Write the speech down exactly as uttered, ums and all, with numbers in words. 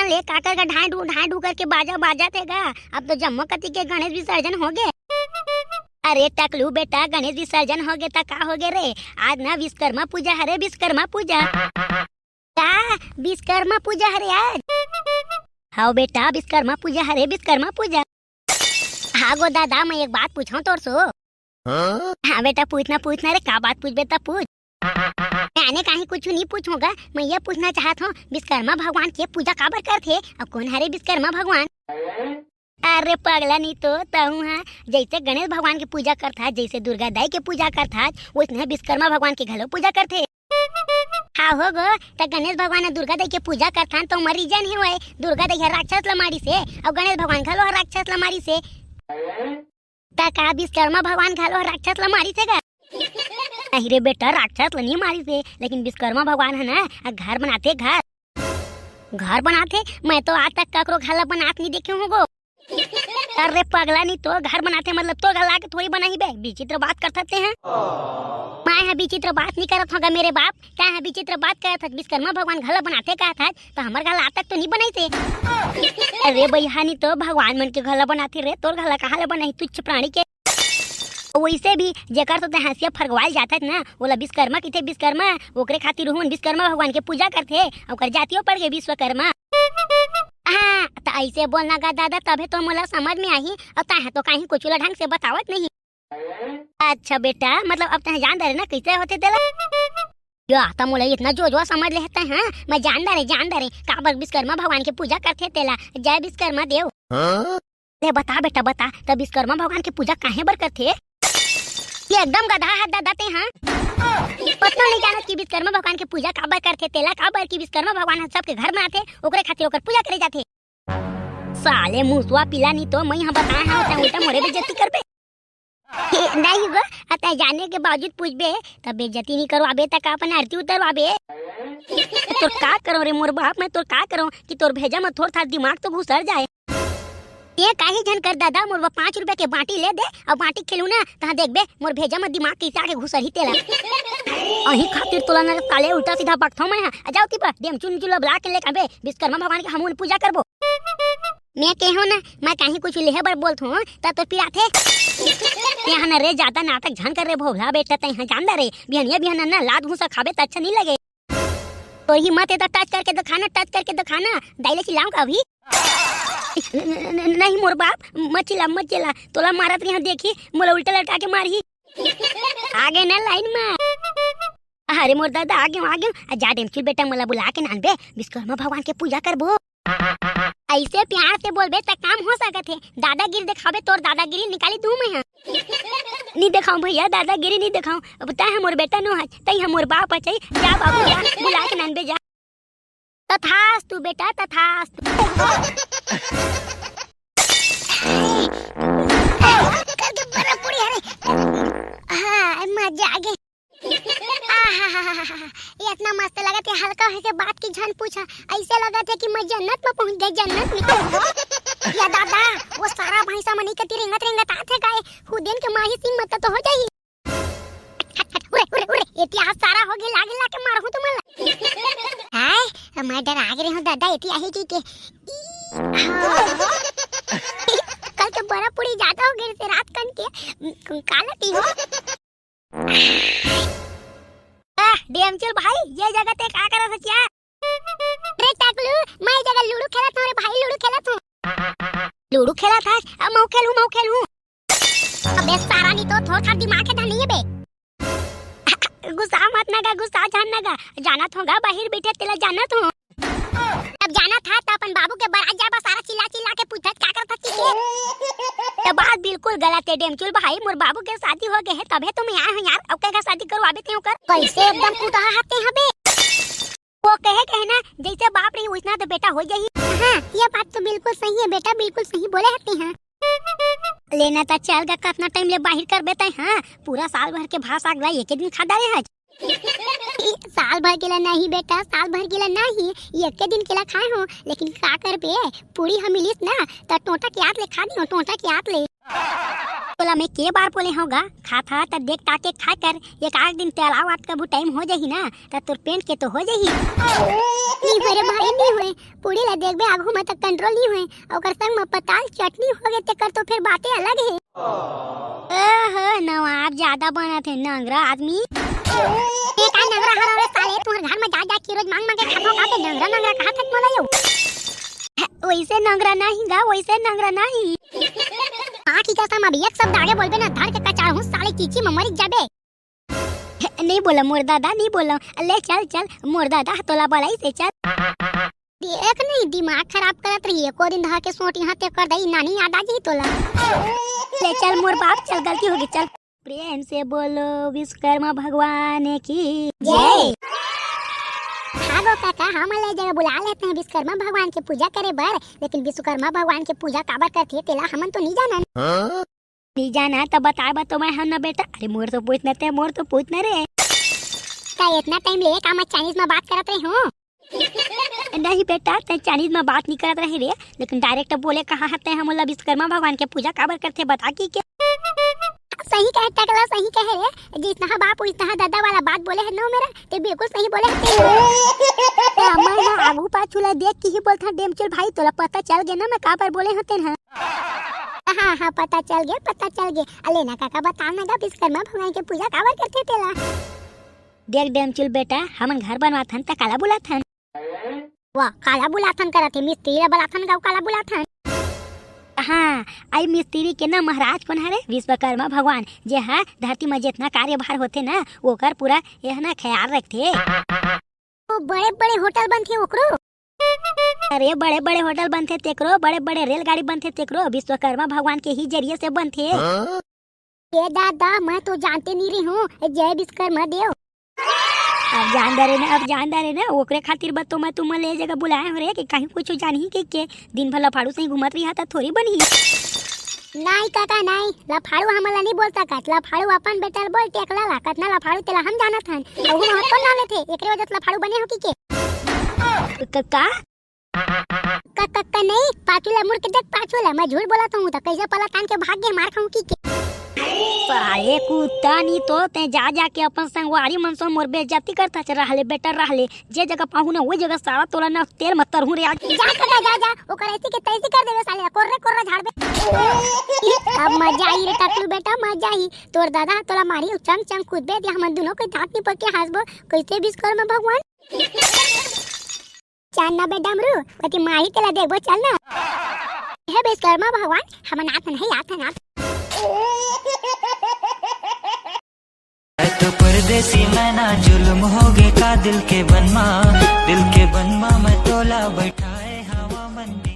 ले काकर का ढांडू ढांडू करके बाजा बाजत हे गा। अब तो जम्मो कति के गणेश विसर्जन हो गे। अरे टकलू बेटा, गणेश विसर्जन हो गे त का हो गे रे? आज ना विश्वकर्मा पूजा हरे, विश्वकर्मा पूजा। का विश्वकर्मा पूजा हरे आज? हाव बेटा, विश्वकर्मा पूजा हरे, विश्वकर्मा पूजा। हाँ गो दादा, मैं एक बात पूछूं तोर सो। हाँ? हाँ बेटा, पूछना पूछना रे, का बात पूछबे त पूछ। मैं आने काहीं कुछ नहीं पूछूंगा, मैं ये पूछना चाहत हूँ, विश्वकर्मा भगवान के पूजा काबर करथे? अब कौन हरे विश्वकर्मा भगवान? अरे पगला नहीं तो तहूँ हा, जैसे गणेश भगवान के पूजा करथा, जैसे दुर्गा दाई के पूजा करथा, वैसने विश्वकर्मा भगवान के घलो पूजा करथे। हाँ हो गो, त गणेश भगवान ह दुर्गा दाई के पूजा करथन तो ओमा reason हे होय, दुर्गा दाई ह राक्षस ल मारिस हे, अउ गणेश भगवान घलो ह राक्षस ल मारिस हे। त का विश्वकर्मा भगवान घलो ह राक्षस ल मारिस हे गा? नहीं रे बेटा, राक्षस ल नहीं मारिस हे, लेकिन विश्वकर्मा भगवान ह ना, घर बनाथे घर। घर बनाथे? मैं तो आज तक ककरो घर ल बनात नहीं देखे हूँ गो। अरे पगला नहीं तो, घर बनाथे मतलब तोर घर लाके थोड़ी बनाही बे, विचित्र बात करथस ते ह। मैं ह विचित्र बात नहीं करत हों गा मेरे बाप, तैं ह विचित्र बात करत हस, विश्वकर्मा भगवान घर ल बनाथे कहत हस, त हमर घर ल आज तक तो नहीं बनाइस हे। अरे बइहा नहीं तो, भगवान मन के घर ल बनाथे रे, तोर घर ल कहाँ ल बनाही, तुच्छ प्राणी के। वैसे भी जेकर तो तैं हंसिया फरगवाल जाथस ना, ओला विश्वकर्मा कहिथे, विश्वकर्मा, ओकरे खातिर उहमन विश्वकर्मा भगवान के पूजा करथे, ओकर जातियो पड़ गे विश्वकर्मा। हाँ, त ऐसे बोलना गा दादा, तभे तो मोला समझ में आही, अउ तैं ह तो काहीं कुछ ला ढंग से बतावत नहीं। अच्छा बेटा, मतलब अब तैं जान डारे ना कैसे होथे तेला? या, त मोला इतना जो जो समझ ले हस तैं, हाँ? मैं जान डारे, जान डारे, काबर विश्वकर्मा भगवान के पूजा करथे तेला। जय विश्वकर्मा देव। हाँ? ले बता बेटा, बता, त विश्वकर्मा भगवान के पूजा काहे बर करथे? ये एकदम गधा हस दादा तैं, हाँ? पता नहीं जानत कि विश्वकर्मा भगवान के पूजा काबर करथे तेला, काबर कि विश्वकर्मा भगवान ह सबके घर बनाथे, ओकरे खातिर ओकर पूजा करे जाथे। साले मुसवा पिला नहीं तो, मैं ह बताए हंव, तैं उल्टा मोरे बेइज्जती करबे। नहीं गो, अ तैं जाने के बावजूद पूछबे, त बेइज्जती नहीं करवाबे, त का अपन आरती उतरवाबे? तोर का करों रे मोर बाप, मैं तोर का करों कि तोर भेजा म थोर थार दिमाग तो घुसर जाए। ये काही झन कर दादा, मोर बर पाँच रुपया के बाटी ले दे, अउ बाटी खेलू ना, तहाँ देखबे, मोर भेजा म दिमाग कइसे आके घुसरही तेला। अही खातिर तोला न साले उल्टा सीधा बकथों मैं ह। आ जाव तिपर, डेमचुल उमचुल ला बुला के ले कहबे, विश्वकर्मा भगवान के हमन पूजा करबो। मैं केहों ना, मैं काही कुछ लेहे बर बोलथों, त तोर पिराथे। यहाँ न रे, ज्यादा नाटक झन कर रे भोभला बेटा, तैं ह जान डारे, बिहनिया बिहन न लात घूसा खाबे त अच्छा नहीं लगे। तोर हिम्मत हे त टच करके दिखाना, टच करके दिखाना, दाई ले चिल्लाऊं का अभी? न-, न-, नहीं मोर बाप, मत चिल्ला, मत चिल्ला, तोला मारत रही देखी, मोला उल्टा लटका के मारही। आगे ना लाइन में। अरे मोर दादा, आगे, आगे। आ जा डेमचुल बेटा, मोला बुला के नानबे, विश्वकर्मा भगवान के पूजा करबो। ऐसे प्यार से बोलबे त काम हो सकत हे। दादागिरी दिखाबे, तोर दादागिरी निकाली दूं मैं ह। नहीं दिखाऊं भैया, दादागिरी नहीं दिखाऊं। अब तैं ह मोर बेटा नो हस, तैं ह मोर बाप हस, जा बाबू जा, बुला के नानबे जा। तथास्तु बेटा, तथास्तु। करके बड़ा पूरी हरे। हाँ, मजा आ गई। आहाहाहा, ये इतना मस्त लगत हे, हल्का होके बात की झन पूछा। ऐसे लगत हे कि मैं जन्नत में पहुंच गई, जन्नत में। या दादा, वो सारा भैंसा मनी के ती रेंगत रेंगत आथे गाय, हु दिन के माही सिंह मत तो हो जाही। हट, हट, उरे, उरे, उरे, ये ती आज सारा हो गई, लागे लाके मारहूं तुमन ला। हाय, मैं डरा गे रहे हूं दादा, ये ती आही की के। ई, हाँ। कल तो बड़ा पूरी ज्यादा हो गई से रात कन के, काला ती हो। आह, डेमचुल भाई, ये जगह ते का करत हस क्या? रे टकलू, मैं ये जगह लूडो खेलत हूँ रे भाई, लूडो खेलत हूँ। लूडो खेलत हस? अब मैं खेलूँ, मैं खेलूँ। अबे सारा, नहीं तो थोड़ा दिमाग के धनी है बे। गुस्सा मत नगा, गुस्सा झन नगा। जानत हों गा, बाहिर बैठे तेला जानत हों। अब जानत हस त अपन बाबू के बरात जाए बर सारा चिल्ला चिल्ला के पूछत का करत हस के? तो बात बिल्कुल गलत है डेमचुल भाई, मोर बाबू के शादी हो गए है तभे तो मैं आए हूँ यार, अब कहेगा शादी करवाबे ते ओकर। कैसे एकदम कुटहा हते हबे? वो कहे कहे ना, जैसे बाप रही वैसना तो बेटा हो जाही। हाँ, ये बात तो बिल्कुल सही है बेटा, बिल्कुल सही बोले हते हैं। लेना त चल गा, कतना टाइम ले बाहिर करबे तैं, हाँ? पूरा साल भर के भात साग ला एके दिन खा डारे हस। साल भर के ला नहीं बेटा, साल भर के ला नहीं, एके दिन के ला खाए हूँ, लेकिन का करबे, पूरी ह मिलिस ना, त टोंटा के आत ले खा दियो, टोंटा के आत ले। त मैं के बार बोले हंव गा, खात हस त देख ताक के खाय कर, एक आध दिन तेला आवत कभू टाइम हो जाही ना, त तोर पेंट के तो हो जाही। नी होय रे भाई, नी होय। पूड़ी ला देखबे आगू म त कंट्रोल नी होय, ओकर संग म पताल चटनी हो गे, तेकर तो फेर बाते अलग हे। ओहो, नवाब ज्यादा बनत हे, नंगरा आदमी। ए का नंगरा हरव रे साले, तुंहर घर म जा जा के रोज मांग मांग के खाथंव का बे, नंगरा नंगरा कहाथस मोला यो। वइसे नंगरा नहीं गा, वइसे नंगरा नहीं। आँखी कसम अब एक शब्द आगे बोलबे ना, धर के कचार हूँ साले, चीची म मरिच जाबे। नहीं बोला मोर दादा, नहीं बोला। ले चल चल, मोर दादा तोला बलाइस हे, चल। देख नहीं, दिमाग खराब करत रही, एको दिन धर के सोटी हाथे कर दई, नानी याद आ जाही तोला। ले चल मोर बाप, चल गलती हो गे, चल। प्रेम से बोलो विश्वकर्मा भगवान की जय। हाँ गो काका, हमन ला ए जगह बुला लेते हैं विश्वकर्मा भगवान के पूजा करे बर, लेकिन विश्वकर्मा भगवान के पूजा काबर करथे तेला हमन तो नहीं जानन। हाँ? नहीं जाना त बताय बर तो मैं हंव ना बेटा। अरे मोर तो पूछ न ते, मोर तो पूछ न रे। का इतना टाइम ले का मैं चाइनीज म बात करत रहे हूँ? नहीं बेटा, तैं चाइनीज म बात नहीं करत रहे रे, लेकिन डायरेक्ट बोले कहा हस तैं, हमन ला विश्वकर्मा भगवान के पूजा काबर करथे बता कहिके। सही कहे टकला, सही कहे रे, जितना हा बाप उतना हा दादा वाला बात बोले हे नो मेरा, ते बिल्कुल सही बोले हे ते। ते हमन हा आगू पाछू ला देख के ही बोलथन डेमचुल भाई, तोला पता चल गे ना मैं काबर बोले हंव तेन हा। हाँ हाँ, पता चल गे, पता चल गे। अले ना काका, बता ना गा विश्वकर्मा भगवान के पूजा काबर करथे तेला? देख डेमचुल बेटा, हमन घर बनवाथन त काला बुलाथन? वाह, काला बुलाथन करत हे, मिस्त्री ला बुलाथन गा, काला बुलाथन? हाँ, अई मिस्त्री के ना महाराज कोन हरे? विश्वकर्मा भगवान, जे हा धरती म जितना कार्यभार होथे ना, ओकर पूरा एह ना ख्याल रखथे। ओ बड़े बड़े होटल बनथे ओकरो? अरे बड़े बड़े होटल बनथे तेकरो, बड़े बड़े रेलगाड़ी बनथे तेकरो, विश्वकर्मा भगवान के ही जरिए से बनथे। हाँ? ए दादा, मैं तो जानते नहीं रही हूँ, जय विश्वकर्मा देव। अब जान डारे ना, अब जान डारे ना, ओकरे खातिर बर तो मैं तुमन ला ए जगह बुलाय हंव रे, कि कहीं कुछ जानही कहिके, दिन भर लफाड़ू सही घूमत रही त थोड़ी बनही। नहीं काका नहीं, लफाड़ू हमन ला नहीं बोल सकत, लफाड़ू अपन बेटा ला बोल टेकला ला, कतना लफाड़ू तेला हम जानत हन, अहू महत कौन नाम लेथे, एकरे वजह से लफाड़ू बने हो कहिके। क-, का? का, का, का नहीं, पाछू ला मुड़ के देख, पाछू ला, मैं झूठ बोलत हूँ त कइसे पला तान के भाग गे, मार खाऊं कहिके। साले कुत्ता नी तो तैं जा जा के अपन संगवारी मन से मोर बेइज्जती करथस, रह ले बेटा रह ले, जे जगह पाहूं ना वो जगह साला तोला ना तेल म तरहूं रे आज। जा काका जा जा, ओकर ऐसी के तैसी कर देबे साले, कोर्रे कोर्रा झाड़बे। अब मजा आई रे टकलू बेटा, मजा आई। तोर दादा तोला मारी चंग चंग कूदबे, हमन दुनों के दांत निपर के हंसबो, कइसे विश्वकर्मा भगवान। चल ना बे डमरू, ओती माही तेला देखबो, चल ना। हे विश्वकर्मा भगवान, हमन आथन, हे आथन, आथन। मैं तो परदेसी, मैं ना जुल्म हो गे का दिल के बनमा, दिल के बनमा मैं तोला बैठा।